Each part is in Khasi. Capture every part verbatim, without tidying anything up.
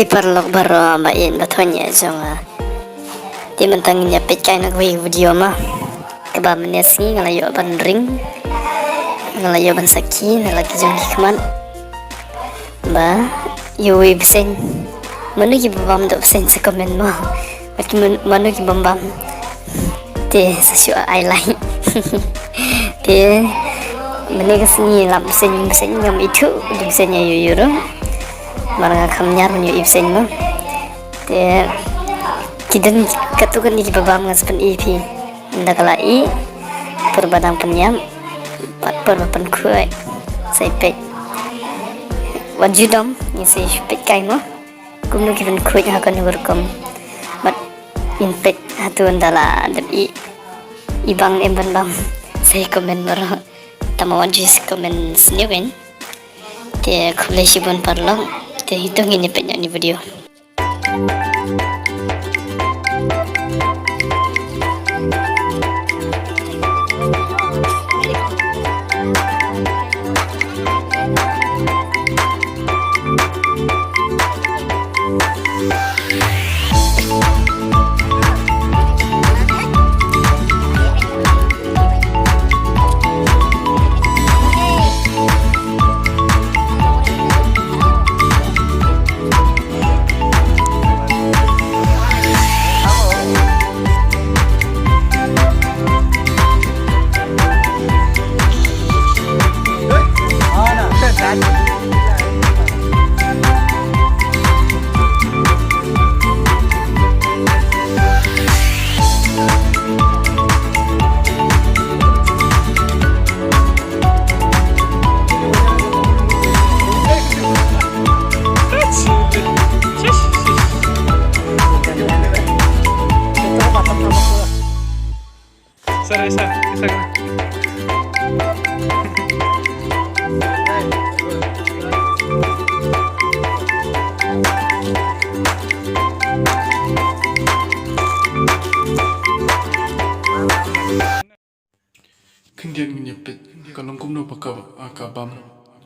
Paralok baroh ba ïeit ba thoh ïa jong nga. Te mynta ngin ïa peit kai na kawei video ma. Kaba mynne sngi nga la ïoh ban ring. Nga la ïoh ban sakhi na la ki jong ki khmat. Ba ïoh ïa bseiñ. Mano ki bam doh bseiñ sa comment mo. Bad ki man-, mano ki bam bam. Te sa shu ai lai. Te mynne ka sngi lap bseiñ bseiñ ngam ithuh, bseiñ ïa ïoh ïoh ruh. Mar nga kham ñiar ban ïoh ïa bseiñ mo. Te ki don katto katne kiba bam nga sa pyni ïa phi. Ynda ka la ih, por ba dang pynïap, bad por ba pynkhuid, sa ïa peit. Wat ju dom, ngin sa ïa peit kai mo. Kumno ki pynkhuid ha kano ka rukom. Bad ngin peit hato ynda la dep ih, i bang em ban bam. Sa ïa comment baroh. Tangba wat ju comment sniew kein. Te khublei shibun paralok. Te hito ngin ïa peit ïa une u video. Isa, isa, isa ka. Khyndiat ngin ïa peit ka long kumno ba ka, ka bam.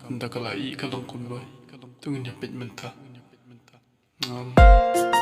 Ynda ka la ih ka long kumno. To ngin ïa peit mynta. Um.